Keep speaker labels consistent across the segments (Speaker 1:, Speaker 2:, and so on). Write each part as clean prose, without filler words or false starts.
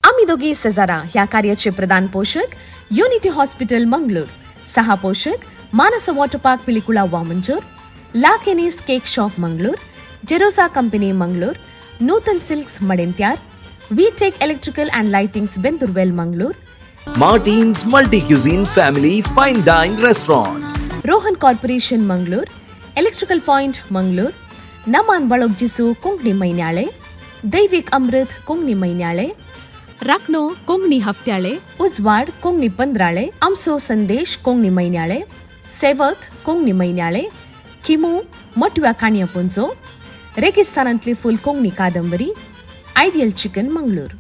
Speaker 1: आमी दोगी सेजारा ह्या कार्याचे प्रधान पोशक युनिटी हॉस्पिटल मंगळूर, सहा पोशक Manasa water park Pilikula Vamanjoor, La Kenny's cake shop Mangalore, Jerosa company Mangalore, Nutan silks Madantyar, V tech electrical and lightings Bendoorwell Mangalore,
Speaker 2: Martin's multi cuisine family fine dine restaurant,
Speaker 1: Rohan corporation Mangalore, electrical point Mangalore, Naman Balogjisu Konkani Mainyale, Daivik Amrit Konkani Mainyale, Rakhno Konkani Haftyale, Ujwad Konkani Pandrale, Amso Sandesh Konkani Mainyale, Sevak Konkani Mainyale, Khimu Matव्या काणयापुंजो, रेगिस्तानांतली फूल कोंकणी कादंबरी, ideal chicken Mangalore.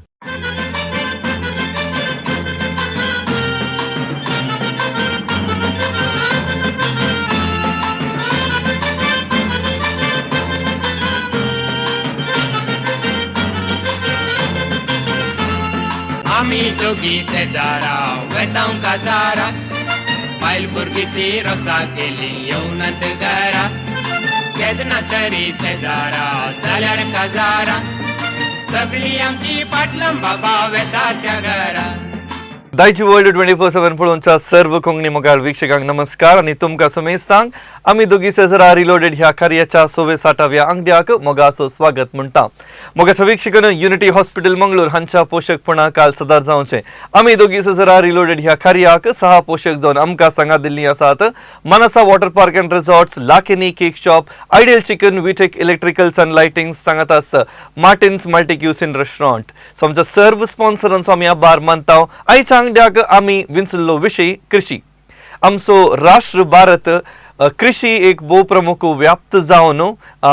Speaker 3: आमी दोगी शेजारा वेतांव काजारा, बायल भुरगीं ती रोसा केली येवनात घरा. केन्ना तरी शेजारा जाल्यार काजारा, सगळी आमची पाटलां बाबा वेता त्या घरा.
Speaker 4: दायजी वर्ल्ड 24/7 पळोवच्या सर्व कोंकणी मोगाळ वीक्षकांक नमस्कार आनी तुमकां समेस्तांक आमी दोगी सेजरा रिलोडेड ह्या कार्याच्या 66व्या आंगड्याक मोगाचो स्वागत म्हणटा. मोगाच्या वीक्षकान युनिटी हॉस्पिटल मंगळूर हांच्या पोशकपणा काल सदार जावचें. आमी दोगी सेजरा रिलोडेड ह्या कार्याक सहा पोशक जावन आमकां सांगात दिल्ली आसात Manasa water park and resorts, Lakeni cake shop, ideal chicken, Vitech electricals and lightings, सांगात आस Martin's multi cuisine restaurant. So आमच्या सर्व स्पॉन्सरांचो आमी आभार मानता. आयच्या आंगड्याक आमी विंचल्लो विशय कृषी. आमचो राष्ट्र भारत कृषी एक भोव प्रमुख व्याप्त जावन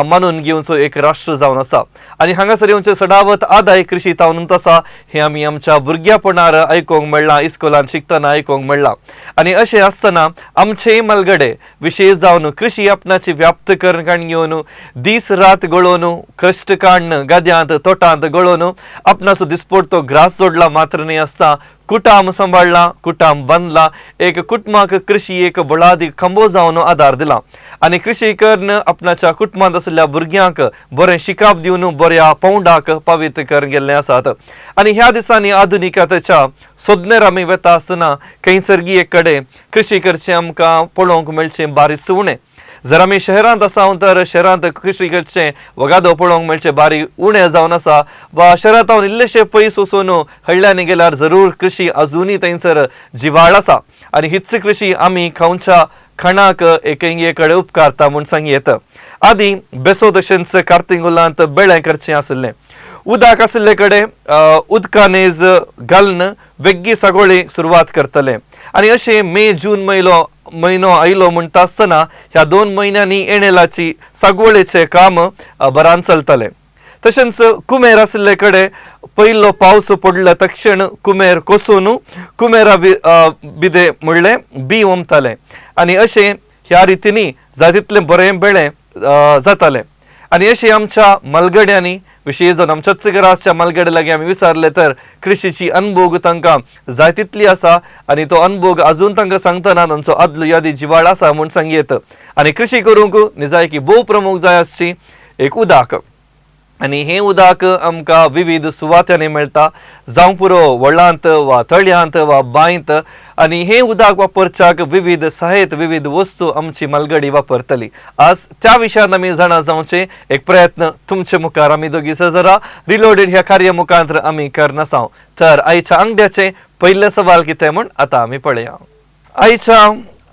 Speaker 4: मानून घेवचो एक राष्ट्र जावन आसा आनी हांगासर येवचे सडावत आदाय कृषी तावनूत आसा. हें आमी आमच्या भुरग्यापणार आयकूंक मेळ्ळां, इस्कोलान शिकतना आयकूंक मेळ्ळां. आनी अशें आसतना आमचे मलगडे विशेश जावन कृषी आपणाची व्याप्त करून काण घेवन दीस रात गळोवन कश्ट काडून गद्यांत तोटांत गळोवन आपणाचो दिसपडतो ग्रास जोडला मात्र न्हय आसता, कुटाम सांबाळ्ळा, कुटाम बांदला, एक कुटुंबाक कृषी एक बळादी खंबो जावन आदार दिला आनी कृषी करून आपणाच्या कुटुंबांत आशिल्ल्या भुरग्यांक बरें शिकाप दिवन बऱ्या पावंडाक पावीत करून गेल्ले आसात. आनी ह्या दिसांनी आधुनिकतेच्या सोदनेर आमी वेता आसतना खंयसरगी एक कडेन कृषी करचें आमकां पळोवंक मेळचें बारीक उणें. जर आमी शहरांत आसा तर शहरांत कृषी करचें वगादो पळोवंक मेळचें बारीक उणें जावन आसा वा शहरांत हांव इल्लेशें पयस वचून हळ्ळ्यांनी गेल्यार जरूर कृषी अजुनूय थंयसर जिवाळ आसा आनी हीच कृषी आमी खावच्या खाणाक एक कडेन उपकारता म्हूण सांग येता. आदीं बेसो तशेंच कार्तिंगुलांत बेळें करचें आशिल्लें. उदक आशिल्ले कडेन उदका नेज घालून वेग्गी सगळी सुरवात करतले आनी अशें मे जून म्हयनो आयलो म्हणटा आसतना ह्या 2 म्हयन्यांनी एणेलाची सागवळेचें काम बरान चलतलें. तशेंच कुमेर आशिल्ले कडेन पयलो पावस पडलो तक्षण कुमेर कोसून कुमेरा बिदे म्हणलें बी ओमतालें आनी अशें ह्या रितींनी जाय तितलें बरें बेळें जातालें. आनी अशें आमच्या मलगड्यांनी विशेश जावन आमच्याच घरा मलगडे लागीं आमी विचारलें तर कृषीची अनभोग तांकां जाय तितली आसा आनी तो अनभोग अजून तांकां सांगतना तांचो आदलो यादी जिवाळ आसा म्हूण सांग येता. आनी कृषी करूंक निजायकी भोव प्रमुख जाय आसची एक उदक आनी हें उदक आमकां विविध सुवात्यांनी मेळटा, जावं पुरो व्हडांत वा तळयांत वा बांयत. आनी हें उदक वापरच्याक विविध साहित्य विविध वस्तू आमची मलगडी वापरतली. आज त्या विशयान आमी जाणा जावचें एक प्रयत्न तुमचे मुखार आमी दोगी जरा रिलोडेड ह्या कार्य मुखांत आमी करनासाव. तर आयच्या आंगड्याचें पयलें सवाल कितें म्हूण आतां आमी पळया. आयच्या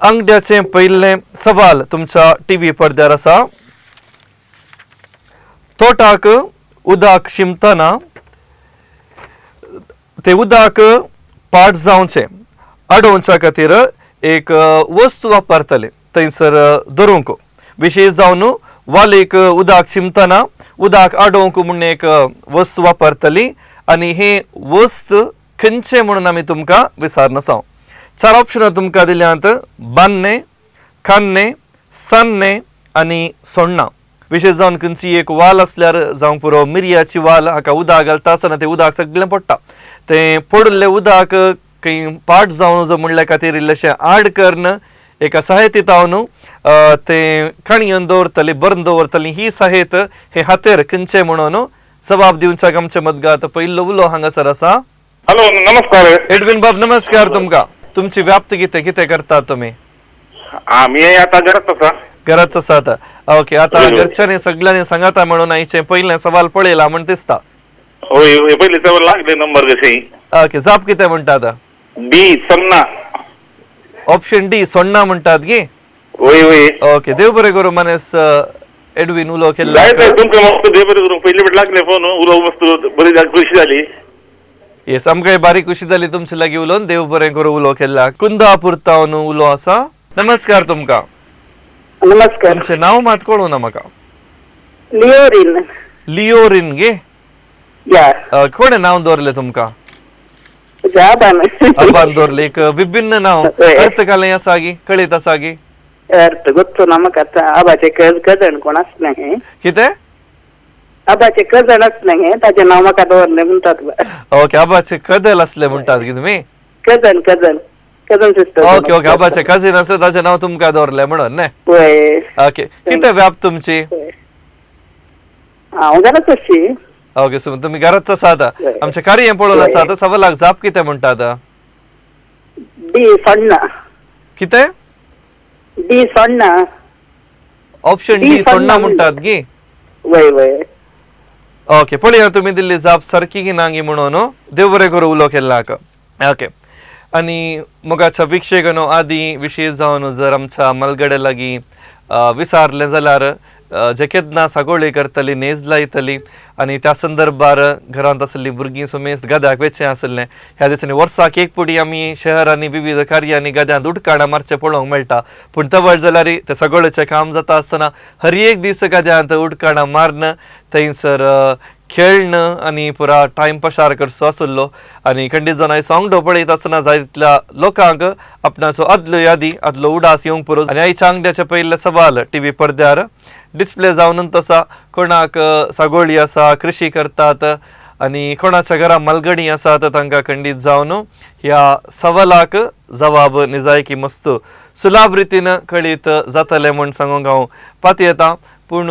Speaker 4: आंगड्याचें पयलें सवाल तुमच्या टीव्ही पडद्यार आसा. तोटाक उदक शिंपतना ते उदक पाट जावचें आडोवच्या खातीर एक वस्तू वापरतले थंयसर धरूंक, विशेश जावन वालीक उदक शिंपतना उदक आडोवंक म्हूण एक वस्तू वापरतली आनी ही वस्त खंयचें म्हणून आमी तुमकां विचारनासाव. 4 ऑप्शनां तुमकां दिल्यांत, बान्ने, खान्ने, सान्ने आनी सोण्णां. विशेश जावन खंयची एक वाल आसल्यार जावंक पुरो मिरयाची वाल, हाका उदक घालता आसतना तें उदक सगळें पडटा, तें पडिल्लें उदक खंय पाट जावन जो म्हणल्या खातीर इल्लेशें आड करून एका साहित्य तावन तें काणयेन दवरतली, भरून दवरतली. ही साहित्य हे हातेर खंयचें म्हणून जबाब दिवच्याक आमचे मदगात पयलो उलो हांगासर आसा.
Speaker 5: हॅलो नमस्कार.
Speaker 4: एडविन बाब नमस्कार. तुमकां तुमची व्याप्ती कितें कितें करतात तुमी?
Speaker 5: आमी आता घरात आसा.
Speaker 4: घराच आसात. ओके, आता
Speaker 5: हय.
Speaker 4: घरच्यांनी सगळ्यांनी सांगाता म्हणून आयचें पयलें सवाल पळयला म्हण दिसता.
Speaker 5: होय होय, पयले सवाल लागले नंबर कशे.
Speaker 4: ओके, जाप कितें म्हणटात?
Speaker 5: डी सन्ना.
Speaker 4: ऑप्शन डी सोण्णा म्हणटात गी?
Speaker 5: होय होय.
Speaker 4: ओके, देव बरें करूं मानेस एडविन उलो
Speaker 5: जाय जाय
Speaker 4: केल्लो.
Speaker 5: तुमकां मस्त देव बरें करूं. पयले फावट लागले फोन उलोवंक, मस्त बरी खुशी जाली.
Speaker 4: येस, आमकां बारीक खुशी जाली तुमचे लागीं उलोवन. देव बरें करूं उलो केल्ला. कुंदापूर तावन उलो आसा. नमस्कार तुमकां.
Speaker 6: नमस्कार.
Speaker 4: तुमचें नांव मात कळूं ना म्हाका.
Speaker 6: लिओरिन.
Speaker 4: लिओरिन गे?
Speaker 6: या.
Speaker 4: कोणें नांव दवरलें तुमकां?
Speaker 6: जाबान.
Speaker 4: अब्बान दवरलें एक विभिन्न नांव.
Speaker 6: हय.
Speaker 4: अर्थ कालें आसा गी, कळीत आसा गी?
Speaker 6: अर्थ ಗೊತ್ತು ನಮಕ್ ಅರ್ಥ. आबाचे कजन कोण आसलें.
Speaker 4: कितें?
Speaker 6: आबाचे कजन आसलें, ताचें नांव म्हाका दवरलें म्हणटात.
Speaker 4: ओके, आबाचे कदल आसलें म्हणटात की तुमी?
Speaker 6: Cousin cousin cousin sister.
Speaker 4: Okay okay, आबाचे cousin आसलें ताचें नांव तुमकां दवरलें म्हणून न्ही?
Speaker 6: वय.
Speaker 4: ओके, कितें व्याप तुमची?
Speaker 6: हांव घराच अशी.
Speaker 4: ओके, सो तुमी घराच आसात.
Speaker 6: हय.
Speaker 4: आमचें कार्य पळोवन
Speaker 6: हय.
Speaker 4: आसा. सवालाक जाप कितें म्हणटात?
Speaker 6: डी सोण्णा.
Speaker 4: कितें?
Speaker 6: डी सोण्णा.
Speaker 4: ऑप्शन
Speaker 6: डी
Speaker 4: डी सोण्णा
Speaker 6: सोण्णा
Speaker 4: म्हणटात गी?
Speaker 6: वय वय.
Speaker 4: ओके, पळया तुमी दिल्ली जाप सारकी की ना गी म्हणून. देव बरें करूं उलो केल्लाक. ओके, आनी मोगाच्या विक्षेकनो आदी विशेश जावन जर आमच्या मलगडे लागीं विसारलें जाल्यार जे केन्ना सागोळी करतली, नेज लायतली आनी त्या संदर्भार घरांत आसली भुरगीं सुमेस्त गद्याक वेचें आसलें. ह्या दिसांनी वर्साक एक पुडी आमी शहरांनी विविध कार्यांनी गद्यांत उडकाणां मारचें पळोवंक मेळटा, पूण तवळ जाल्यार ते सगळेचें काम जाता आसतना हर एक दीस गद्यांत उडकाणां मारून थंयसर खेळणं आनी पुरा टायम पसार करचो आसलो. आनी खंडीत जावन हांवें सोंग पळयत आसतना जाय तितल्या लोकांक आपणाचो आदल्यो यादी, आदलो उडास येवंक पुरो. आनी आयच्या आंगड्याचे पयले सवाल टीव्ही पडद्यार डिस्प्ले जावन तसा कोणाक सागोळी आसा, कृषी करतात आनी कोणाच्या घरा मलगडी आसा तर तांकां खंडीत जावन ह्या सवालाक जवाब निजायकी मस्त सुलाभ रितीन कळीत जातलें म्हूण सांगूंक हांव पातयेता. पूण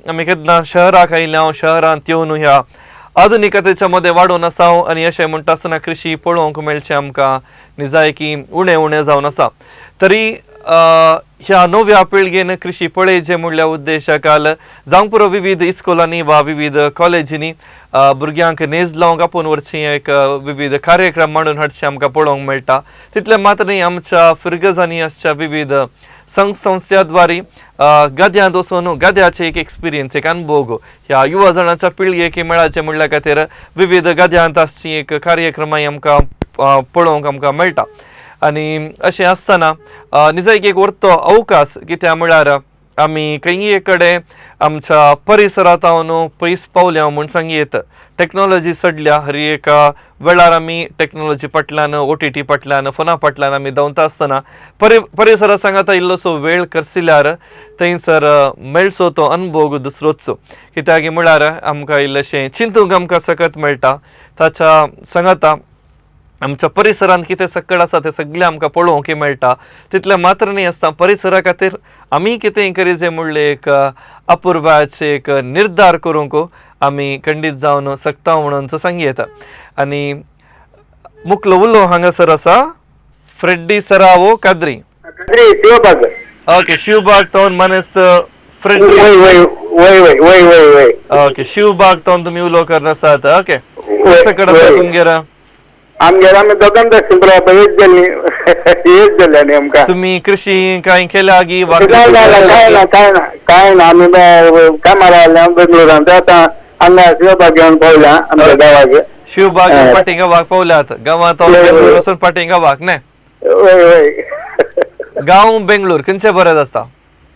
Speaker 4: आमी केन्ना शहराक आयल्या, हांव शहरांत येवन ह्या आधुनिकतेच्या मदें वाडोवन आसा आनी अशें म्हणटा आसतना कृषी पळोवंक मेळचें आमकां निजायकी उणें उणें जावन आसा. तरी ह्या नव्या पिळगेन कृषी पळयचें म्हणल्या उद्देशा खाल जावंक पुरो विविध इस्कोलांनी वा विविध कॉलेजींनी भुरग्यांक नेज लावंक आपोवन व्हरचें एक विविध कार्यक्रम मांडून हाडचे आमकां पळोवंक मेळटा. तितलें मात्र न्ही, आमच्या फिरगजांनी आसच्या विविध संघ संस्थाद्वारे गद्यांत वचून गद्याचे एक एक्सपिरियन्स, एक अनुभव ह्या युवा जाणाच्या पिळगेक मेळाचें म्हणल्या खातीर विविध गद्यांत आसची एक कार्यक्रमां आमकां पळोवंक आमकां मेळटा. आनी अशें आसतना निजायक एक व्हरतो अवकाश कित्याक म्हळ्यार आमी खंय कडेन आमच्या परिसरांत हांव पयस पावल्या म्हूण सांगयेत. टॅक्नोलॉजी सडल्या, हर एका वेळार आमी टॅक्नोलॉजी फाटल्यान, ओटीटी फाटल्यान, फोना फाटल्यान आमी धांवता आसतना परिसरा सांगाता इल्लोसो वेळ करसिल्यार थंयसर मेळचो तो अनुभव दुसरोच. कित्याक म्हळ्यार आमकां इल्लेशें चिंतूंक आमकां सकत मेळटा. ताच्या सांगाता आमच्या परिसरांत कितें सकड आसा तें सगळें आमकां पळोवंक मेळटा. तितलें मात्र न्ही आसता, परिसरा खातीर आमी कितें करीजे म्हणलें एक अपुर्बायेचें एक निर्धार करूंक आमी खंडीत जावन शकता म्हणून सांगयेता. आनी मुखलो उलो हांगासर आसा फ्रेड्डी सरावो काद्री.
Speaker 6: शिवबाग.
Speaker 4: ओके, शिवबाग तावन मानेस्त फ्रेड्डी.
Speaker 6: वय वय वय वय वय वय वय.
Speaker 4: ओके, शिवबाग तावन तुमी उलो करना आसात. ओके, सकड आसा तुमगेर?
Speaker 6: आमगेर आमी दोगां सिंपल एज जाल्ली, एज जाल्ली आनी आमकां.
Speaker 4: तुमी कृषी कांय केल्या गी वा?
Speaker 6: काय ना, काय ना, काय ना, काय ना. आमी कामार आयल्या बेंगलोरांत, आतां हांगा शिवबाग येवन पावल्या आमच्या गांवाक.
Speaker 4: शिवबाग फाटीं गांवाक पावल्यात. गांवांत बेंगलोर वचून फाटीं गांवाक न्ही?
Speaker 6: वय वय.
Speaker 4: गांव बेंगलोर खंयचें बरें आसता?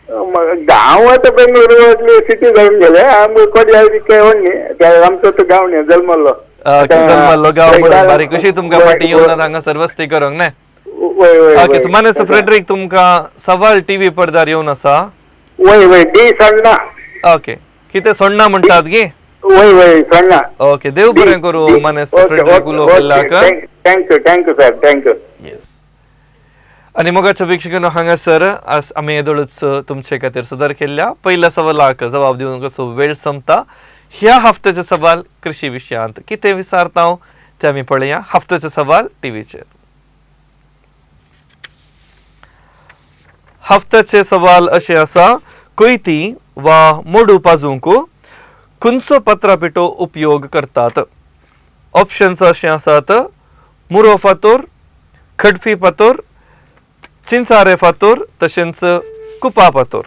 Speaker 6: गांव आतां बेंगलोर सिटी जावन गेले. आमी कोड्या व्हडली, आमचो तो गांव न्ही जल्मल्लो.
Speaker 4: जल्मल्लो गांव म्हणून बारीक खुशी तुमकां फाटीं येवन हांगासर वस्ती करूंक न्ही?
Speaker 6: वय वय.
Speaker 4: ओके, सो मानेस्त फ्रेडरीक, तुमकां सवाल टीव्ही पडद्यार येवन आसा.
Speaker 6: वय वय, डी सोण्णा.
Speaker 4: ओके, कितें सोण्णा म्हणटात गी?
Speaker 6: वय वय, सोण्णा.
Speaker 4: ओके, देव बरें करूं मानेस्त फ्रेडरीक उलो केल्लाक.
Speaker 6: Thank you, thank you sir, thank you.
Speaker 4: Yes, आनी मोगाच्या प्रेक्षकांनो, हांगासर आमी येदोळूच तुमचे खातीर सदर केल्ल्या पयल्या सवालाक जबाब दिवंक असो वेळ सोंपता. ह्या हफ्त्याचे सवाल कृषी विशयांत कितें विचारता हांव ते आमी पळया हफ्त्याचे सवाल टीव्हीचेर. हफ्त्याचे सवाल अशें आसा, कोयती वा मोडू पाजूंक खंयचो पत्रापिठो उपयोग करतात? ऑप्शन्स अशें आसात, मुरो फातोर, खडफी फातोर, चिंचारे फातोर तशेंच कुपा फातोर.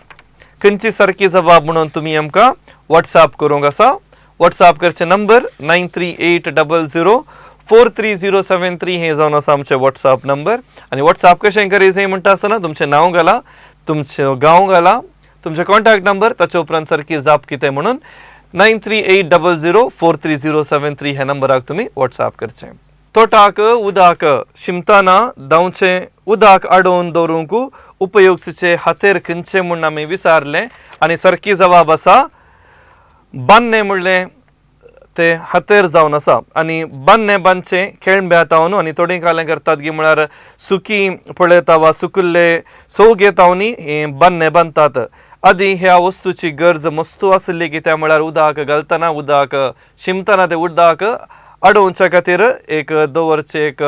Speaker 4: खंयची सारकी जबाब म्हणून तुमी आमकां वॉट्सएप करूंक आसा. वॉट्सएप करचे नंबर 938004 3073 हे जावन आसा आमचे वॉट्सएप नंबर. आनी वॉट्सएप कशें करीत म्हणटा आसतना तुमचें नांव घाला, तुमचो गांव घाला, तुमचें कॉन्टॅक्ट नंबर, ताचे उपरांत सारकी जाप कितें म्हणून 938004 3073 ह्या नंबराक तुमी वॉट्सएप करचें. तोटाक उदक शिमताना धांवचें उदक आडोवन दवरूंक उपयोगचे हातेर खंयचें म्हूण आमी विचारलें आनी सारकी जबाब आसा बान्ने म्हणलें ते हातेर जावन आसा. आनी बान्ने बांदचें खेळंब्या तावन आनी थोडीं कालें करतात गी म्हळ्यार सुकी पळयता वा सुकिल्ले सोवगे तावनी हे बान्ने बांदतात. आदी ह्या वस्तूची गरज मस्तू आशिल्ली कित्याक म्हळ्यार उदक घालतना उदक शिमतना ते उदक अडोवच्या खातीर एक दवरचें एक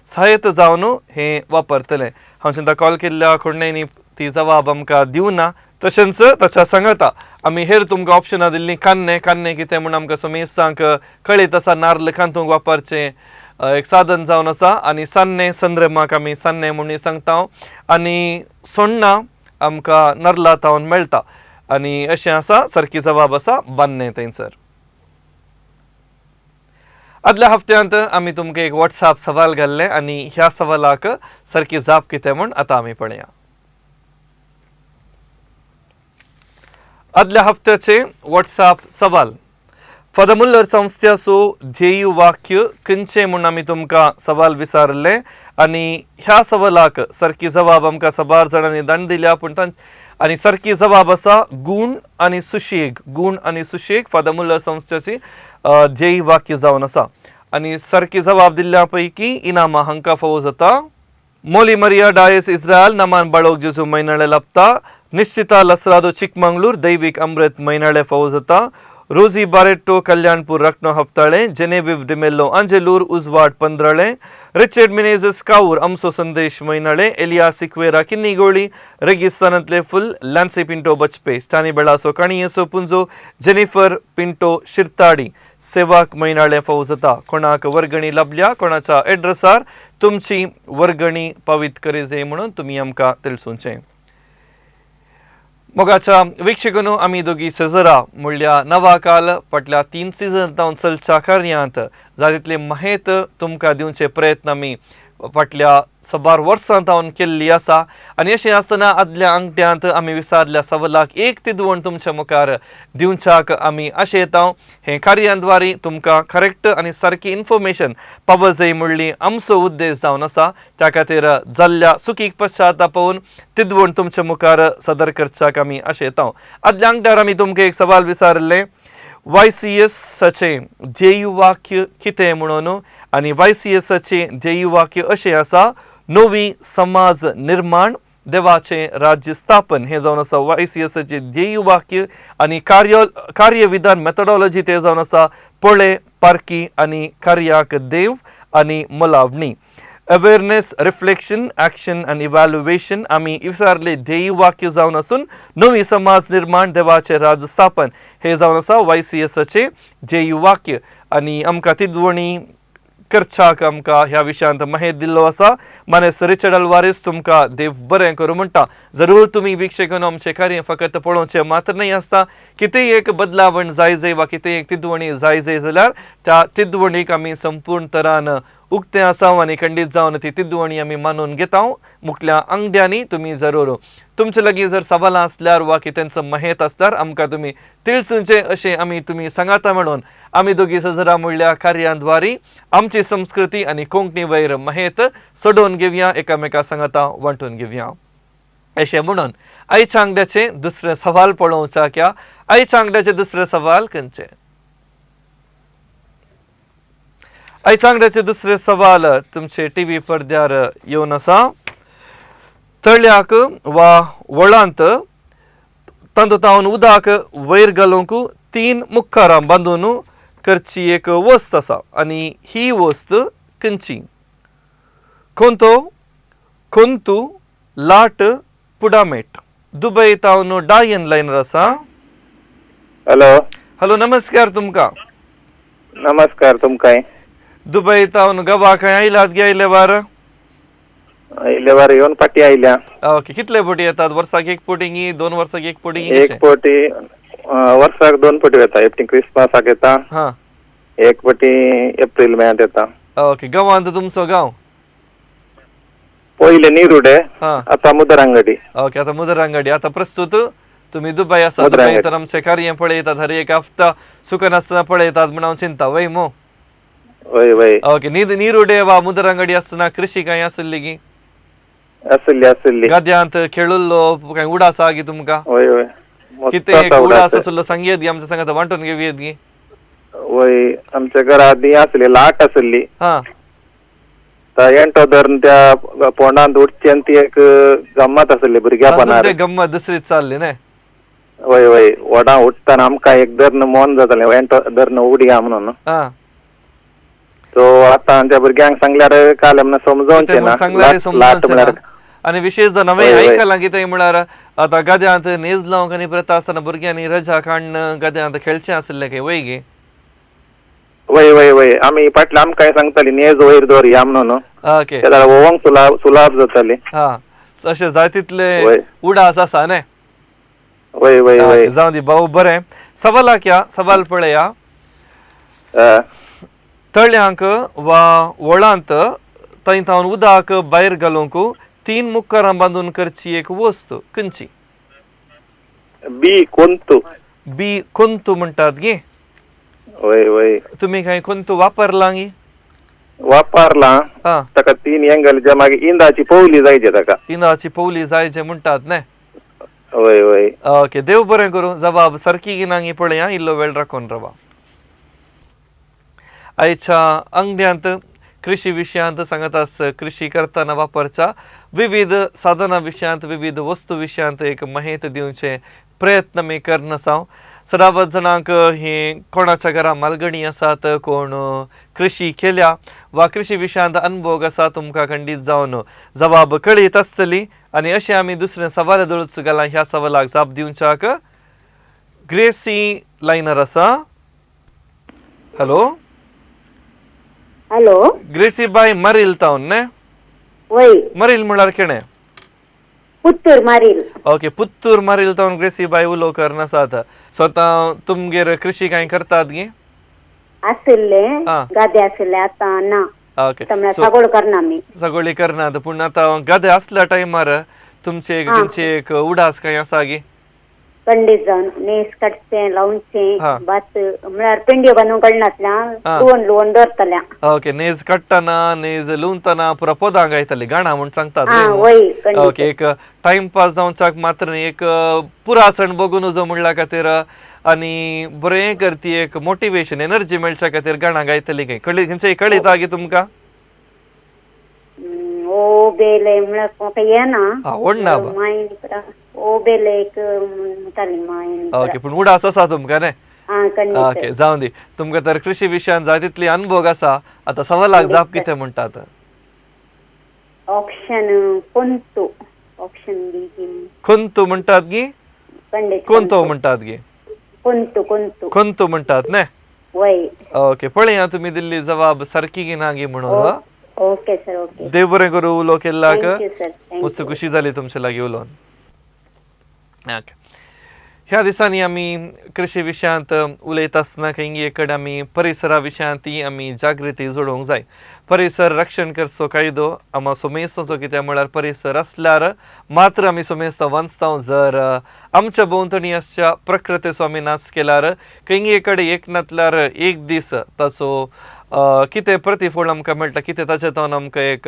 Speaker 4: सहायत जावन हें वापरतलें. हांव चिंता कॉल केल्ल्या कोणेंनी ती जबाब आमकां दिवना. तशेंच ताच्या सांगता आमी हेर तुमकां ऑप्शनां दिल्लीं कान्ने कान्ने कितें म्हूण आमकां समेस्तांक कळीत आसा, नार्ल कांतूंक वापरचें एक साधन जावन आसा. आनी सान्ने संद्रमाक आमी सान्ने म्हणून सांगता आनी सोण्णां आमकां नर्ला तावन मेळटा. आनी अशें आसा सारकी जबाब आसा बान्ने थंयसर. आदल्या हप्त्यांत आमी तुमकां एक वॉट्सएप सवाल घाल्लें आनी ह्या सवालाक सारकी जाप कितें म्हूण आतां आमी पळया. आदल्या हप्त्याचे वॉट्सएप सवाल, फादर मुल्लर संस्थेचो ध्येय वाक्य खंयचें म्हूण आमी तुमकां सवाल विचारलें आनी ह्या सवालाक सारकी जबाब आमकां साबार जाणांनी दंड दिल्या पूण आनी सारकी जबाब आसा गूण आनी सुशेग. गूण आनी सुशेग फादर मुल्लर संस्थेची ध्येय वाक्य जावन आसा. आनी सारकी जबाब दिल्ल्या पैकी इनामां हांकां फावो जाता. मोली मरिया डायस इस्रायल नमान बाळोक जेजू म्हयनाळे लाबता. निश्चिता लसरादो चिकमंगळूर दैवीक अमृत म्हयनाळे फावो जाता. रोजी बारेट्टो कल्याणपूर रत्नो हफ्ताळे, जेनेविव डिमेल्लो अंजेलूर उजवाड पंद्राळे, रिचर्ड मिनेझस काऊर आमचो संदेश म्हयनाळे, एलिया सिक्वेरा किन्नीगोळी रेगिस्तानांतले फुल, लॅन्सी पिंटो बचपे स्टानी बेळासो काणयेचो पुंजो, जेनिफर पिंटो शिरताडी सेवाक म्हयनाळे फावो जाता. कोणाक वर्गणी लाबल्या कोणाच्या एड्रेसार तुमची वर्गणी पावीत करी म्हणून तुमी आमकां तिळसुचें. मोगाच्या वीक्षकांनो, आमी दोगी सेजरा म्हणल्या नवा काल फाटल्या 3 सिजन जावन चलच्या कार्यांत जाय तितली माहेत तुमकां दिवचे प्रयत्न आमी फाटल्या साबार वर्सां जावन केल्ली आसा. आनी अशें आसतना आदल्या आंगट्यांत आमी विसारल्या सवालाक एक तिदवण तुमच्या मुखार दिवच्याक आमी आशेता. हे कार्यांद्वारे तुमकां करेक्ट आनी सारकी इन्फॉर्मेशन पावजय म्हणली आमचो उद्देश जावन आसा. त्या खातीर जाल्ल्या सुकीक पश्चातापोवन तिदवण तुमच्या मुखार सादर करच्याक आमी आशेता. आदल्या आंगट्यार आमी तुमकां एक सवाल विचारिल्लें, YCSाचें ध्येय वाक्य कितें म्हणून, आनी YCSाचें ध्येय वाक्य अशें आसा, नवी समाज निर्माण देवाचें राज्य स्थापन. हें जावन आसा YCSाचें ध्येय वाक्य. आनी कार्यविधान मेथडॉलॉजी तें जावन आसा पळे पारकी आनी कार्याक देव आनी मोलावणी. अवेरनेस, रिफ्लेक्शन, एक्शन आनी इव्हॅल्युएशन आमी विचारले ध्येय वाक्य जावन आसून नवी समाज निर्माण देवाचें राज्य स्थापन हें जावन आसा YCSाचें ध्येय वाक्य. आनी आमकां तिदवणी करच्याक आमकां ह्या विशयांत माहिती दिल्लो आसा मानेस्त रिचर्ड अल्वारीस. तुमकां देव बरें करूं म्हणटा. जरूर तुमी वीक्षकांनो आमचें कार्य फकत पळोवचें मात्र न्हय आसता, कितेंय एक बदलावण जाय जाय वा कितेंय एक तिदवणी जाय जाय जाल्यार त्या तिदवणीक आमी संपूर्ण तरान उक्तें आसा आनी खंडीत जावन ती तिदवणी आमी मानून घेता. मुखल्या आंगड्यांनी तुमी जरूर तुमचे लागीं जर सवालां आसल्यार वा कितेंच माहेत आसल्यार आमकां तुमी तिळसुचें अशें आमी तुमी सांगाता म्हणून आमी दोगी सजरा म्हणल्या कार्यांद्वारी आमची संस्कृती आनी कोंकणी वयर माहेत सोडोवन घेवया, एकामेका सांगाता वांटून घेवया. अशें म्हणून आयच्या आंगड्याचें दुसरें सवाल पळोवच्या क्या. आयच्या आंगड्याचें दुसरें सवाल खंयचें? आयच्या आंगड्याचें दुसरें सवाल तुमचे टीव्ही पडद्यार येवन आसा. तळ्याक वा वळांत तातूंत उदक वयर घालूंक 3 मुखारां बांदून करची एक वस्त आसा आनी ही वस्त खंयची? कोंतो, कोंतू, लाट, पुडामेट. दुबय तावन डायन लायनर आसा.
Speaker 6: हॅलो.
Speaker 4: हॅलो, नमस्कार तुमकां.
Speaker 6: नमस्कार तुमकां.
Speaker 4: दुबय तावन गवा खंय आयलात गे आयले वार?
Speaker 6: आयले वार येवन पाटी आयल्या.
Speaker 4: ओके, कितले पटी येतात वर्साक? एक पटी, 2 वर्साक एक पटी?
Speaker 6: एक पटी, वर्साक 2 पटी येता. एक पटी क्रिसमसाक येता, एक पटी एप्रील म्हयन्यांत येता.
Speaker 4: ओके, गांवांत तुमचो गांव?
Speaker 6: पयले निरुडे, आतां मुदरांगडी.
Speaker 4: ओके, आतां मुदरांगडी. आतां प्रस्तुत तुमी दुबय आसा. दुबय तर आमचें कार्य पळयतात, हर एक हफ्ता चुकनासतना पळयतात म्हण हांव चिंता वय मो?
Speaker 6: वय वय.
Speaker 4: ओके, निरुडे वा मुदरांगडी आसतना कृषी कांय आसली गी?
Speaker 6: आसली आसली.
Speaker 4: गद्यांत खेळुल्लो कांय उडास आसा गी तुमकां?
Speaker 6: वय वय.
Speaker 4: कितें एक उडास आसलो सांगयेत गी, आमच्या सांगात वांटून घेवयेत गी?
Speaker 6: वय, आमच्या घरा आदी आसली लाट आसली. एंटो धरून त्या पोंडांत उठची आनी ती एक गम्मत आसली भुरग्यापणार.
Speaker 4: गम्मत दुसरीच चालली न्ही?
Speaker 6: वय वय. वडां उठतना आमकां एक धरून मन जातालें, एंटो धरून उडया म्हणून. सो आतां आमच्या भुरग्यांक सांगल्यार काल म्हणून समजोवचें ना. लाट म्हळ्यार
Speaker 4: आनी विशेश जावन हांवें आयकलां कितें म्हळ्यार आतां गद्यांत नेज लावंक आनी प्रथा आसतना भुरग्यांनी रजा काडून गद्यांत खेळचें आसलें खंय, वय गे?
Speaker 6: वय वय वय. आमी फाटल्या आमकां सांगताली नेज वयर दवरया म्हणून.
Speaker 4: ओके,
Speaker 6: जाल्यार व्होवंक सुलाभ जाताली.
Speaker 4: हा, अशें जाय तितले उडास आसा न्ही?
Speaker 6: वय वय वय.
Speaker 4: जावं दी भाऊ, बरें. सवालाक या, सवाल पळया. तळ्यांक वा व्हळांत थंय थावन उदक भायर घालूंक 3 मुक्कारां बांदून करची एक वस्त खंयची?
Speaker 6: बी कोंतू.
Speaker 4: बी कोंतू म्हणटात गे?
Speaker 6: वय वय.
Speaker 4: तुमी कांय कोंतू वापरला गी?
Speaker 6: वापरला. ताका 3 एंगल जे मागीर इंदाची पवली जायचे ताका.
Speaker 4: इंदाची पवली जायचे म्हणटात न्ही?
Speaker 6: वय वय.
Speaker 4: ओके, देव बरें करूं. जबाब सारकी गी ना गी पळया, इल्लो वेळ राखून रावा. आयच्या अंगड्यांत कृषी विशयांत सांगत आस, कृषी करतना वापरच्या विविध साधना विशयांत, विविध वस्तू विशयांत एक माहिती दिवचे प्रयत्न आमी करना. सदांच जाणांक ही कोणाच्या घरा मालगणी आसात, कोण कृषी केल्या वा कृषी विशयांत अनुभव आसा, तुमकां खंडीत जावन जबाब कळीत आसतली. आनी अशें आमी दुसरें सवाल दळूच घालां. ह्या सवालाक जाप दिवच्याक ग्रेसी लायनर आसा. हॅलो.
Speaker 7: हॅलो.
Speaker 4: ग्रेसी बाय, मरील तावन न्ही?
Speaker 7: वय.
Speaker 4: मरील म्हळ्यार केणें?
Speaker 7: पुत्तूर मारील.
Speaker 4: ओके, पुत्तूर मारील तावन ग्रेसी बाय उलो करनासात. सो आतां तुमगेर कृषी कांय करतात गी?
Speaker 7: आशिल्ले गादे आशिल्ले, आतां ना.
Speaker 4: ओके,
Speaker 7: सगळ करना आमी.
Speaker 4: सगळी करनात. पूण आतां गादे आसल्या टायमार तुमचे खंयची एक उडास कांय आसा गी?
Speaker 7: कंडीत जावन नेस काडचें, लावचें, भात म्हळ्यार पेंडयो बांदून कळनासल्या, लुवन लुवन दवरतल्या.
Speaker 4: ओके, नेज काडटना नेज लुवतना पुरा पदां गायताली, गाणा म्हूण सांगतात. ओके, एक टायमपास जावच्याक मात्र न्ही, एक पुरा सण बघून उजो म्हणल्या खातीर आनी बरें करती एक मोटिवेशन एनर्जी मेळच्या खातीर गाणा गायतली खंय. कळी खंयचे कळयता गी तुमकां?
Speaker 7: ओ बेले म्हळ्यार म्हाका येना.
Speaker 4: आवडना.
Speaker 7: ओ बेले एक म्हणटाली मायन.
Speaker 4: ओके, पूण उडास आसा तुमकां न्ही? ओके, जावं दी. तुमकां तर कृषी विशयान जाय तितली अनुभव आसा. आतां सवालाक जाप कितें म्हणटात?
Speaker 7: ऑप्शन कोंतू. ऑप्शन बी.
Speaker 4: कोंतू म्हणटात गी? कोंतो म्हणटात गी?
Speaker 7: कोंतू. कोंतू.
Speaker 4: कोंतू म्हणटात न्ही?
Speaker 7: वय.
Speaker 4: ओके, पळया तुमी दिल्ली जबाब सारकी गी ना गी म्हणून.
Speaker 7: Okay sir. Okay,
Speaker 4: देव बरें करूं. उलो केल्ल्याक मस्त खुशी जाली तुमचे लागीं उलोवन. ओके, ह्या दिसांनी आमी कृषी विशयांत उलयता आसतना खंय एक कडेन आमी परिसरा विशयांतय आमी जागृती जोडोवंक जाय. परिसर रक्षण करचो कायदो आमा सोमेस्ताचो, कित्याक म्हळ्यार परिसर आसल्यार मात्र आमी सोमेस्तां वांचता. जर आमच्या भोंवतणी आसच्या प्रकृतीचो आमी नाच केल्यार खंय एक कडेन एक नातल्यार एक दीस ताचो कितें प्रतिफळ आमकां मेळटा, कितें ताचे तावन आमकां एक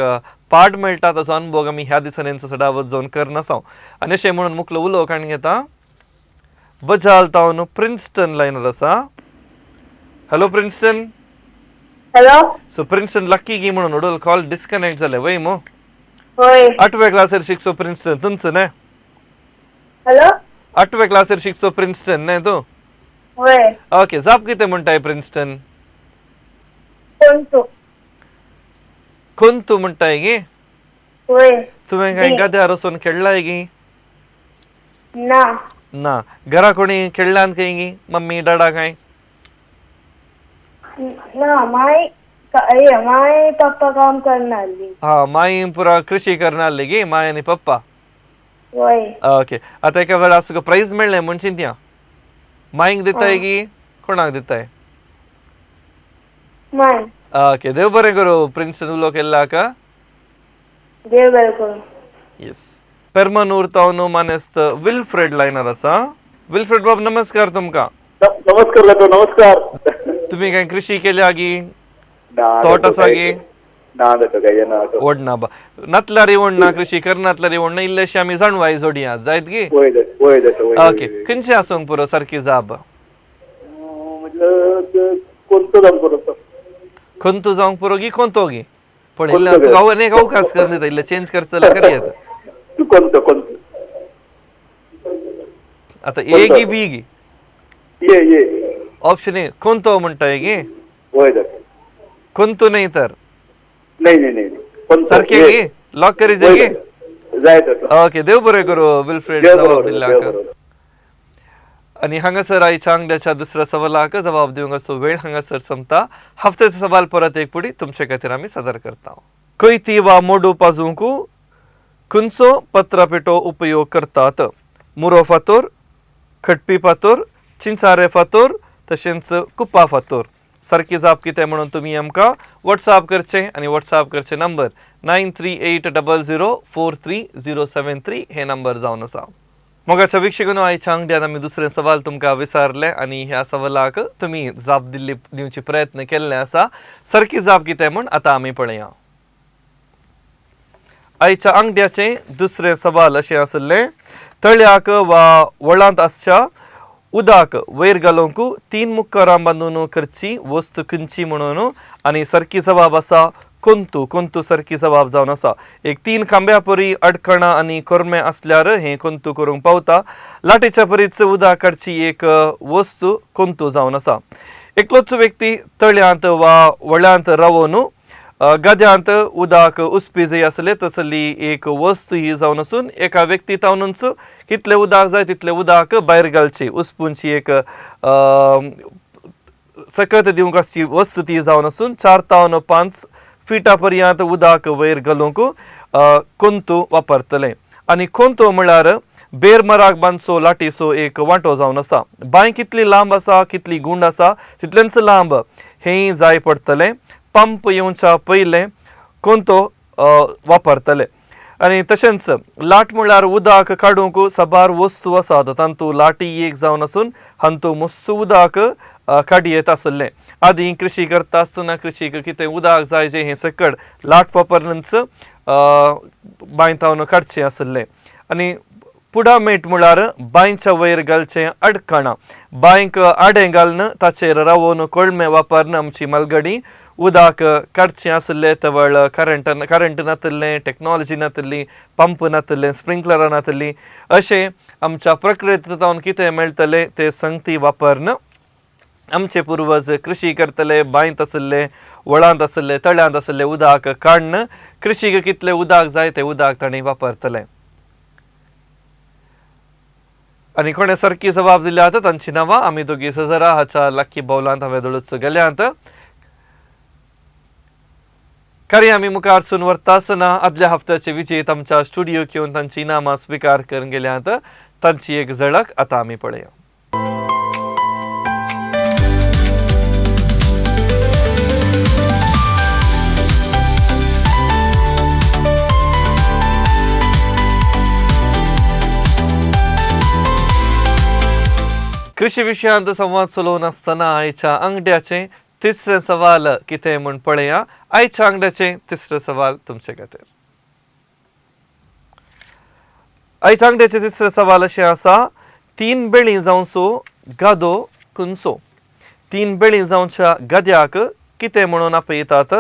Speaker 4: पाठ मेळटा, ताचो अनुभव आमी ह्या दिसांनी सदांच जावन करनासांव. आनी अशें म्हणून मुखलो उलोवंक काडून घेता. बजाल तावन प्रिन्स्टन लायनर आसा. Hello Princeton.
Speaker 7: Hello.
Speaker 4: So Princeton lucky गी म्हणून उडोल कॉल डिस्कनेक्ट जाले वय मो?
Speaker 7: वय.
Speaker 4: 8वे क्लासीर शिकचो प्रिन्स्टन तुमचो न्ही?
Speaker 7: हॅलो.
Speaker 4: 8वे क्लासीर शिकचो प्रिन्स्टन न्ही तूं?
Speaker 7: वय.
Speaker 4: ओके, जाप कितें म्हणटाय प्रिन्स्टन?
Speaker 7: कोणतो.
Speaker 4: कोंतू म्हणटाय गे?
Speaker 7: वय.
Speaker 4: तुवें कांय गद्यार वचून खेळ्ळाय गी?
Speaker 7: ना.
Speaker 4: ना. घरा कोणी खेळ्ळान खंय गी? मम्मी डाडा कांय?
Speaker 7: ना, माय माय पप्पा काम करनासली.
Speaker 4: हा, माई पुरा कृषी करनासली गी, माय आनी पप्पा.
Speaker 7: वय.
Speaker 4: ओके, आतां एका वेळार तुका प्रायज मेळ्ळें म्हूण चिंतया, माईक दिताय गी कोणाक दिताय?
Speaker 7: माय.
Speaker 4: ओके, देव बरें करूं प्रिन्सन उलो केल्ल्याक.
Speaker 7: देव बरें करूं.
Speaker 4: येस, पेरमनूर तावन मानेस्त विल्फ्रेड लायनार आसा. विल्फ्रेड बाब नमस्कार तुमकां.
Speaker 5: नमस्कार जातो, नमस्कार.
Speaker 4: तुमी कांय कृषी केल्या गी?
Speaker 5: ना.
Speaker 4: तोट आसा गी?
Speaker 5: ना जातो, काय ना.
Speaker 4: ओडना बा, नातल्यारी ओडना, कृषी करनातल्यारी ओडना, इल्लेशी आमी जाणवाय जोडया जायत गी?
Speaker 5: वय वय जातो.
Speaker 4: ओके, खंयचे आसूंक पुरो सारकी जाप?
Speaker 5: म्हटलं कोणतो जावंक पुरो.
Speaker 4: खंतू जावंक पुरो गी कोणतो गी? पण इल्ले तुका अनेक अवकाश करून दिता, इल्ले चेंज करचो जाल्यार करया.
Speaker 5: कोणतो कोणतो.
Speaker 4: आता ए गी बी गी?
Speaker 5: ये ये
Speaker 4: ऑप्शन ए कोणतो म्हणटाय गी?
Speaker 5: वय जातो.
Speaker 4: कोणतो नाही तर?
Speaker 5: नाही नाही नाही,
Speaker 4: सारखे गी? लॉक करी जाय गी?
Speaker 5: जाय जातो.
Speaker 4: ओके, देव बरें करूं विल्फ्रेड जबाब दिल्ल्याक. आनी हांगासर आयच्या आंगड्याच्या दुसऱ्या सवालाक जबाब दिवंक असो वेळ हांगासर सोंपता. हफ्त्याचो सवाल परत एक पुडी तुमचे खातीर आमी सादर करता. कोयती वा मोडू पाजूंक खंयचो पत्रापेटो उपयोग करतात? मुरो फातोर, खटपी फातोर, चिंचारे फातोर, तशेंच कुप्पा फातोर. सारकी जाप कितें म्हणून तुमी आमकां वॉट्सएप करचें आनी वॉट्सएप करचें नंबर 938004 3073 हे नंबर जावन आसा. मोगाच्या वीक्षकांनो, आयच्या आंगड्यान आमी दुसरें सवाल तुमकां विचारलें आनी ह्या सवालाक तुमी जाप दिल्ली दिवचे प्रयत्न केल्ले आसा. सारकी जाप कितें म्हूण आतां आमी पळया. आयच्या आंगड्याचें दुसरें सवाल अशें आशिल्लें, तळ्याक वा वळांत आसच्या उदक वयर घालूंक 3 मुक्करां बांदून करची वस्तू खंयची म्हणून आनी सारकी जबाब आसा कोंतू. कोंतू सारकी जबाब जावन आसा. एक 3 खांब्या परी अडकणां आनी कोरमे आसल्यार हें कोंतू करूंक पावता. लाटेच्या परीच उदक काडची एक वस्तू कोंतू जावन आसा. एकलोच व्यक्ती तळ्यांत वा वळ्यांत रावून गद्यांत उदक उसपी जंय आसले तसली एक वस्तू ही जावन आसून एका व्यक्ती तावनूच कितलें उदक जाय तितलें उदक भायर घालची उसपूनची एक सकत दिवंक आसची वस्तू ती जावन आसून 4 तावन 5 फिटा पर्यंत उदक वयर घालूंक कोंतू वापरतले. आनी कोंतो म्हळ्यार बेरमराक बांदचो लाटीचो एक वांटो जावन आसा. बांय कितली लांब आसा कितली गुंड आसा तितलेंच लांब हेंय जाय पडटलें. पंप येवच्या पयलें कोंतो वापरतले. आनी तशेंच लाट म्हळ्यार उदक काडूंक साबार वस्तू आसात तांतू लाटी एक जावन आसून हांतू मस्त उदक काडयेत आसलें. आदीं कृषी करता आसतना कृषीक कितें उदक जाय जें हें सकड लाट वापरनच बांयतावन काडचें आसलें. आनी पुडामेट म्हळ्यार बांयच्या वयर घालचें अडकणां, बांयक आडें घालून ताचेर रावोन कोळमे वापरून आमची मालगडी उदक काडचें आसलें. तवळ करंट नातिल्लें, टॅक्नोलॉजी नातिल्ली, पंप नातिल्लें, स्प्रिंकलरां नातिल्लीं, अशें आमच्या प्रकृतींत कितें मेळटलें तें संगती वापरून आमचे पुर्वज कृषी करतले. बांयत आसले, वळांत आसले, तळ्यांत आसले उदक काडून कृषीक कितलें उदक जाय तें उदक तांणी वापरतले. आनी कोणें सारकी जबाब दिल्या आतां तांची नांवां आमी दोगी सजरा हाच्या लाकी बावलांत हांवें दळूच गेल्यांत. कार्य आमी मुखार सून व्हरता आसतना आदल्या हप्त्याचे विजेत आमच्या स्टुडियोक येवन तांची इनामां स्विकार करून गेल्यांत. तांची एक झळक आतां आमी पळया. कृषी विशयांत संवाद चलोवन आसतना आयच्या आंगड्याचें तिसरें सवाल कितें म्हूण पळया. आयच्या आंगड्याचें तिसरें सवाल तुमचे खातीर. आयच्या आंगड्याचें तिसरें सवाल अशें आसा, 3 बेळी जावचो गादो खंयचो? 3 बेळी जावच्या गद्याक कितें म्हणून आपयतात?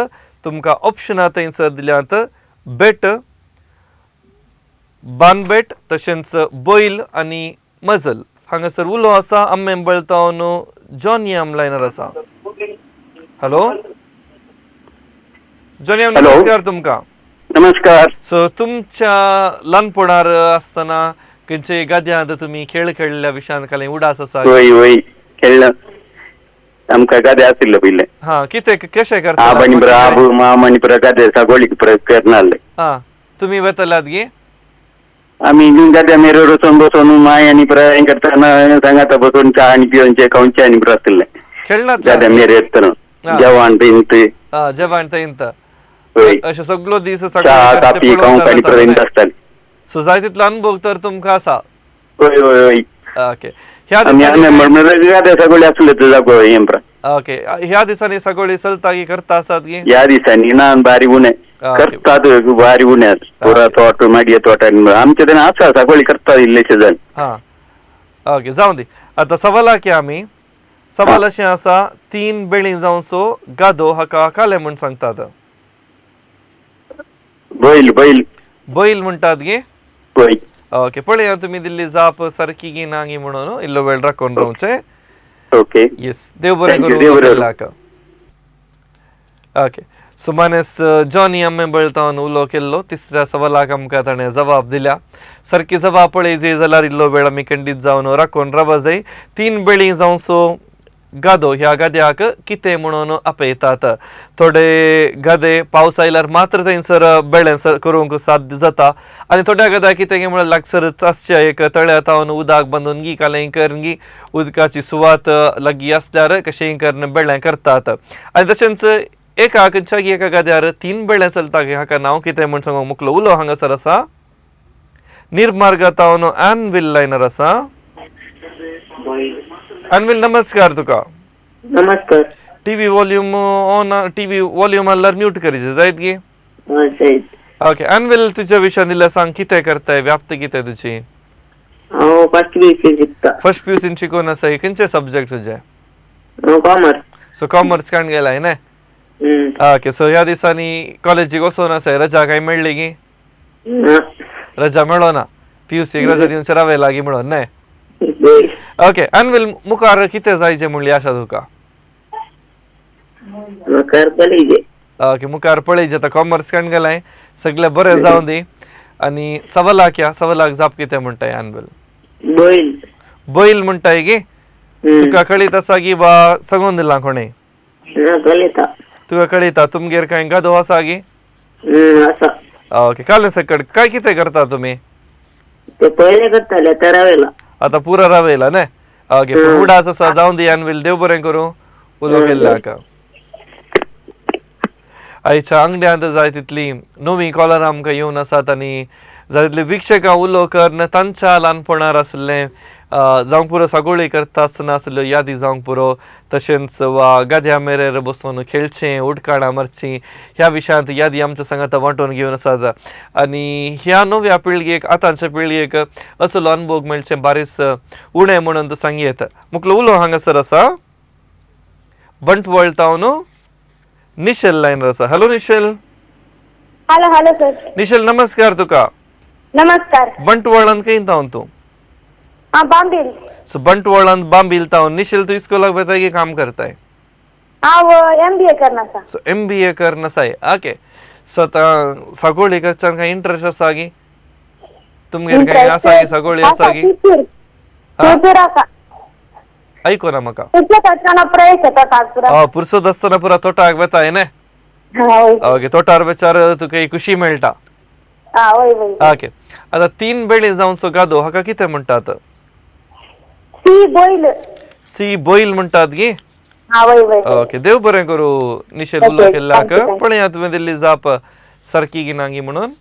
Speaker 4: तुमकां ऑप्शनां थंयसर दिल्यांत, बेट, बानबेट, तशेंच बैल आनी मजल. हांगासर उलो आसा आम्मेंबळ तावन जॉनी आम लायनार आसा. हॅलो जॉनी आम, नमस्कार तुमकां.
Speaker 6: नमस्कार.
Speaker 4: सो तुमच्या ल्हानपणार आसतना खंयचे गाद्यांत तुमी खेळ खेळिल्ल्या विशयान काल उडास आसा?
Speaker 6: वय वय, खेळ्ळें आमकां गादे आशिल्ले पयले.
Speaker 4: हा, कितें कशें करता?
Speaker 6: आब आनी आब माम आनी पुरा गादे सागोळीक करनासले.
Speaker 4: हा, तुमी वेतलात गे?
Speaker 6: आमी गाद्या मेरेर वचोन बसोन माय आनी पुरा हें करतना सांगाता बसून च्या आनी पिवनचे खावचे आनी पुरा आशिल्ले.
Speaker 4: खेळनात
Speaker 6: गाद्या मेरेर जेवण बीन
Speaker 4: जेवण थंय अशें सगळो दीस
Speaker 6: आसताले.
Speaker 4: सो जाय तितलो अनुभव तर तुमकां आसा.
Speaker 6: हय हय हय.
Speaker 4: ओके, ह्या दिसांनी
Speaker 6: आसले
Speaker 4: ओके, ह्या दिसांनी सगळी चलता की करता आसात की?
Speaker 6: ह्या दिसांनी ना, बारी उणें करतात, बारी उणें पुरा तोट माडये तोट आमचे तेन्ना आसा सगळी करतात इल्लेशे जाण.
Speaker 4: हा ओके, जावं दी. आतां सवालाक या आमी. सवाल अशें आसा, तीन बेळी जावचो गादो हाका काले म्हूण सांगतात.
Speaker 6: बैल. बैल
Speaker 4: बैल म्हणटात गे?
Speaker 6: पळय.
Speaker 4: ओके, पळया तुमी दिल्ली जाप सारकी गी ना गी म्हणून इल्लो वेळ राखून रावचें.
Speaker 6: ओके,
Speaker 4: येस, देव बरें करूं. ओके, सो मानेस जॉनी आम्मेबळ तावन उलो केल्लो. तिसऱ्या सवालाक आमकां ताणें जबाब दिल्या. सारकी जबाब पळय जाय जाल्यार इल्लो वेळ आमी खंडीत जावन राखून रावा जाय. तीन बेळी जावचो गादो ह्या गाद्याक कितें म्हणून आपयतात. थोडे गादे पावस आयल्यार मात्र थंयसर बेळें करूंक साध्य जाता आनी थोड्या गाद्याक कितें म्हळ्यार लागसरच आसच्या एक तळ्या तावन उदक बांदून गी कालें करून गी उदकाची सुवात लागीं आसल्यार कशेंय करून बेळें करतात. आनी तशेंच एका खंयच्या एका गाद्यार तीन बेळें चलता हाका नांव कितें म्हूण सांगूंक मुकलो उलो हांगासर आसा. निर्मार्गा तावन एनविल लायनर आसा. अनविल, नमस्कार तुका.
Speaker 8: नमस्कार.
Speaker 4: TV volume on, TV volume आल्यार म्यूट करीचे जायत गी? ओके, अनविल तुझ्या विशयान दिल्यार सांग, कितें करताय, व्याप्त कितें तुजी?
Speaker 8: हांव फर्स्ट पीयूसीन शिकता.
Speaker 4: फर्स्ट पीयूसीन शिकून आसा. खंयचे सब्जेक्ट तुजे?
Speaker 8: कॉमर्स.
Speaker 4: सो कॉमर्स काण गेलाय न्ही? ओके, सो ह्या दिसांनी कॉलेजीक वचोन आसाय, रजा काय मेळ्ळी गी? रजा मेळना, पीयूसीक रजा दिवन रावय लागीं म्हणून न्ही? ओके, अनविल मुखार कितें जायचें म्हणली आशा तुका?
Speaker 8: मुखार पळयजे.
Speaker 4: ओके, मुखार पळयजे. आतां कॉमर्स काण गेलाय, सगळें बरें जावं दी. आनी सवालाक या सवालाक जाप कितें म्हणटाय अनविल?
Speaker 8: बैल.
Speaker 4: बैल म्हणटाय गी? तुका कळीत आसा गी वा सांगून दिलां कोणें?
Speaker 8: कळयता.
Speaker 4: तुका कळयता. तुमगेर कांय गादो आसा गी?
Speaker 8: आसा.
Speaker 4: ओके, काल सकट काय कितें करता तुमी?
Speaker 8: ते पयले करताले, आतां रावयला.
Speaker 4: आतां पुरा रावयला न्ही? ओके, उडास आसा, जावं दी अनविल, देव बरें करूं. उलो केल्ल्याक आयच्या आंगड्यांत जाय तितली नवी कॉलर आमकां येवन आसात आनी जाय तितली विक्षकां उलो करून तांच्या ल्हानपणार आसलें जावंक पुरो सागोळी करता आसतना आसल्यो यादी जावंक पुरो, तशेंच वा गाद्या मेरेर बसून खेळचें, उडकाणां मारचीं ह्या विशयांत यादी आमच्या सांगाता वांटून घेवन आसात. आनी ह्या नव्या पिळगेक, आतांच्या पिळगेक असलो अनुभव मेळचें बारीस उणें म्हणून सांगयेत. मुकलो उलो हांगासर आसा बंटवळ तावन निशेल लायनर आसा. Hello Nishel.
Speaker 7: Hello hello sir.
Speaker 4: Nishel नमस्कार तुका.
Speaker 7: नमस्कार.
Speaker 4: बंटवळान खंय तावन तूं?
Speaker 7: बांबील.
Speaker 4: सो बंटवळान बांबील तावन. निशेल, तूं इस्कोलाक वताय की काम करताय?
Speaker 7: हांव MBA करना आसा.
Speaker 4: सो MBA करना आसाय. ओके, सो आतां सागोळी करच्यान कांय इंट्रस्ट आसा गी तुमगेर? कांय आसा गी सागोळी आसा गी? आयको ना म्हाका. पुरसोद आसतना पुरा तोटाक वेताय न्ही? ओके, तोटार वेचार तुका खुशी मेळटा. ओके, आतां तीन बेळी जावचो गादो हाका कितें म्हणटात?
Speaker 7: सी बैल.
Speaker 4: सी बैल म्हणटात गी? ओके, देव बरें करूं निशेल उलो केल्ल्याक. पळया तुवें दिल्ली जाप सारकी गी ना गी म्हणून.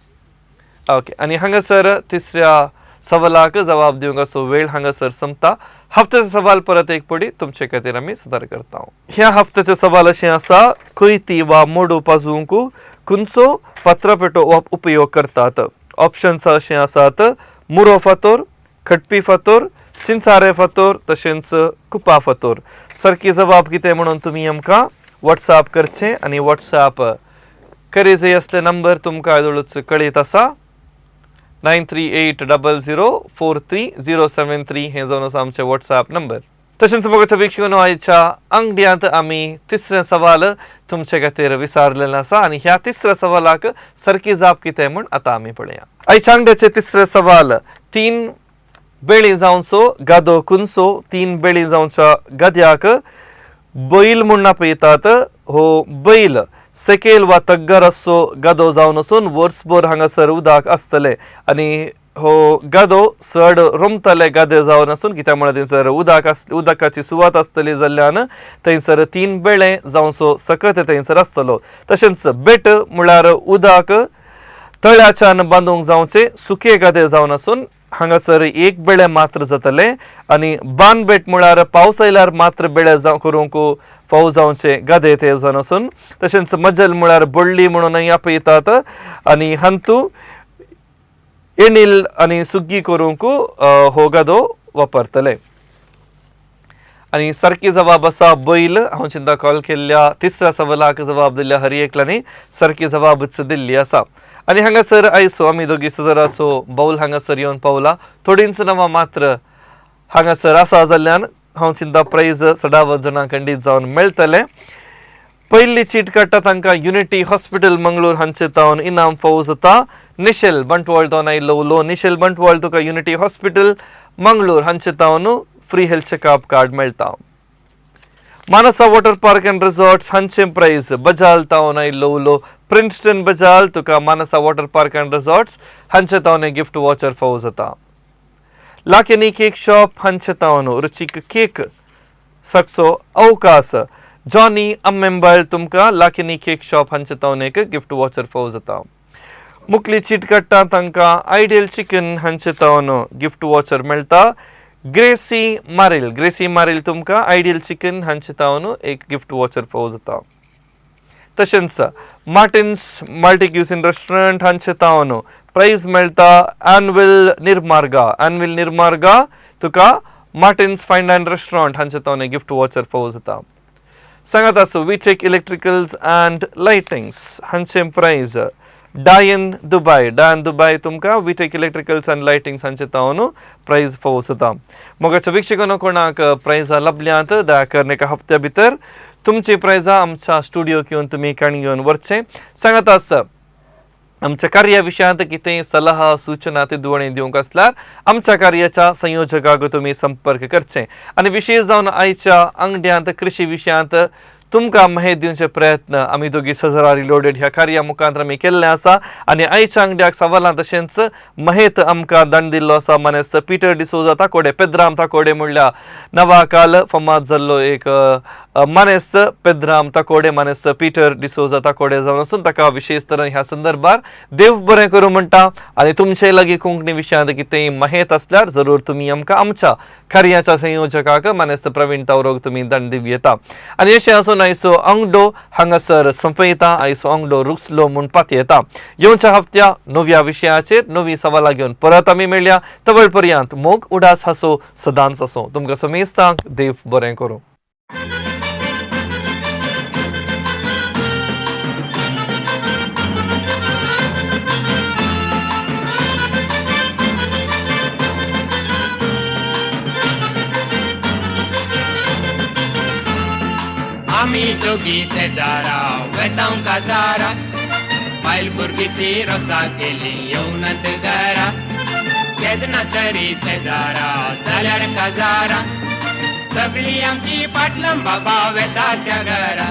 Speaker 4: ओके, आनी हांगासर तिसऱ्या सवालाक जबाब दिवंक असो वेळ हांगासर संपता. हफ्त्याचो सवाल परत एक पडी तुमचे खातीर आमी सदर करता. ह्या हफ्त्याचो सवाल अशें आसा, कोयती वा मोडू पाजूंक खंयचो पत्रपेटो उपयोग करतात? ऑप्शन्स अशें आसात, मुरो फातोर, खटपी फातोर, चिंचारे फातोर, तशेंच कुपा फातोर. सारकी जबाब कितें म्हणून तुमी आमकां वॉट्सएप करचें आनी वॉट्सएप करी जाय असले नंबर तुमकां जवळच कळीत आसा. 9380043073 हें जावन आसा आमचें वॉट्सएप नंबर. तशेंच मोगाच्या वीक्षकांनो, आयच्या अंगड्यांत आमी तिसरें सवाल तुमचे खातीर विचारलेलें आसा आनी ह्या तिसऱ्या सवालाक सारकी जाप कितें म्हूण आतां आमी पळया. आयच्या अंगड्याचें तिसरें सवाल, 3 बेळी जावचो गादो कुंचो? 3 बेळी जावच्या गद्याक बैल म्हूण आपयतात. हो बैल सेकेल वा तग्गर असो गदो जावन वचून वर्सभर हांगासर उदक आसतलें आनी हो गदो चड रोमतले गदे जावन आसून कित्याक म्हळ्यार थंयसर उदक उदकाची सुवात आसतली जाल्ल्यान थंयसर 3 बेळे जावचो सकत थंयसर आसतलो. तशेंच बेट म्हळ्यार उदक तळ्याच्यान बांदूंक जावचें सुके गदे जावन आसून हांगासर 1 बेळे मात्र जातले आनी बानबेट म्हळ्यार पावस आयल्यार मात्र बेळे जावं करूंक फाव जावचे गदे ते जावन आसून. तशेंच मजल म्हळ्यार बोडली म्हणूनय आपयतात आनी हांतू एणील आनी सुग्गी करूंक हो गदो वापरतले. आनी सारकी जबाब आसा बैल. हांव चिंता कॉल केल्ल्या तिसऱ्या सवालाक जबाब दिल्ल्या हर एकल्यानी सारकी जबाबच दिल्ली आसा. आनी हांगासर आयसो आमी दोगी सजराचो बावल हांगासर येवन पावला. थोडींच नांवां मात्र हांगासर आसा जाल्ल्यान हांव चिंता प्रायज सदावत जाणां खंडीत जावन मेळटलें. पयली चीट काडटा तांकां युनिटी हॉस्पिटल मंगळूर हांचे तावन इनाम फावो जाता. निशेल बंटवाळ तावन आयिल्लो उलो. निशेल बंटवाळ तुका युनिटी हॉस्पिटल मंगळूर हांचे तावन फ्री हेल्थ चॅकअप कार्ड मेळटा. Manasa water park and resorts हांचे प्रायज बजाल तावन आयिल्लो उलो. प्रिन्स्टन बजाल तुका Manasa water park and resorts हांचे तावन गिफ्ट वॉचर फावो जाता. लाकेनी केक शॉप हांचे तावन रुचीक केक सकचो अवकाश. जॉनी अम्मेंबळ तुमकां लाकेनी केक शॉप हांचे तावन एक गिफ्ट वॉचर फावो जाता. मुकली चीट काडटा तांकां आयडियल चिकन हांचे तावन गिफ्ट वॉचर मेळटा. ग्रेसी मारील, ग्रेसी मारील तुमकां आयडियल चिकन हांचे तावन एक गिफ्ट वॉचर फावो जाता. तशेंच मार्टिन्स मल्टी क्युसिन रेस्टॉरंट हांचे तावन प्रायज मेळटा. एनविल निर्मार्गा, एनविल निर्मार्गा तुका मार्टिन्स फायन डायन रेस्टॉरंट हांचे तावन एक गिफ्ट वॉचर फावो जाता. सांगात आसो विटेक इलेक्ट्रिकल्स अँड लायटिंग्स हांचे प्रायज डायन दुबाय, डायन दुबाय तुमकां विटेक इलेक्ट्रिकल्स अँड लायटिंग्स हांचे तावन प्रायज फावो जाता. मोगाच्या वीक्षकांनो, कोणाक प्रायजां लभल्यांत दया करून एका हप्त्या भितर तुमची प्रायजां आमच्या स्टुडियोक येवन तुमी काण घेवन व्हरचें. सांगात आसा आमच्या कार्या विशयांत कितेंय सलाह सूचना तिदवणी दिवंक आसल्यार आमच्या कार्याच्या संयोजकाक तुमी संपर्क करचे. आनी विशेश जावन आयच्या आंगड्यांत कृशी विशयांत तुमकां माहिती दिवचे प्रयत्न आमी दोगी सजरा रिलोडेड ह्या कार्या मुखांत आमी केल्लें आसा. आनी आयच्या आंगड्याक सवालां तशेंच महेत आमकां दंड दिल्लो आसा मानेस्त पिटर डिसोजा ताकोडे, पेद्राम ताकोडे म्हणल्यार नवाकाल फामाद जाल्लो एक मानेस्त पेद्राम ताकोडे, मानेस्त पिटर डिसोजा ताकोडे जावन आसून ताका विशेश तरेन ह्या संदर्भार देव बरें करूं म्हणटा. आनी तुमचे लागीं कोंकणी विशयांत कितेंय माहिती आसल्यार जरूर तुमी आमकां आमच्या कार्याच्या संयोजकाक मानेस्त प्रवीण तावरोक तुमी दंड दिवं येता. आनी अशें आसून आयचो आंगडो हांगासर संपयता. आयचो आंगडो रुसलो म्हूण पातयेता. येवच्या हप्त्या नव्या विशयाचेर नवी सवालां घेवन परत आमी मेळया. तवळ पर्यंत मोग उडास हासो सदांच आसो. तुमकां समेस्तांक देव बरें करूं.
Speaker 3: आमी दोगी शेजारा वेतांव काजारा, बायल भुरगीं ती रोसा केली येवनात घरा. केन्ना तरी शेजारा जाल्यार काजारा, सगळीं आमची पाटलां बाबा वेता त्या घरा.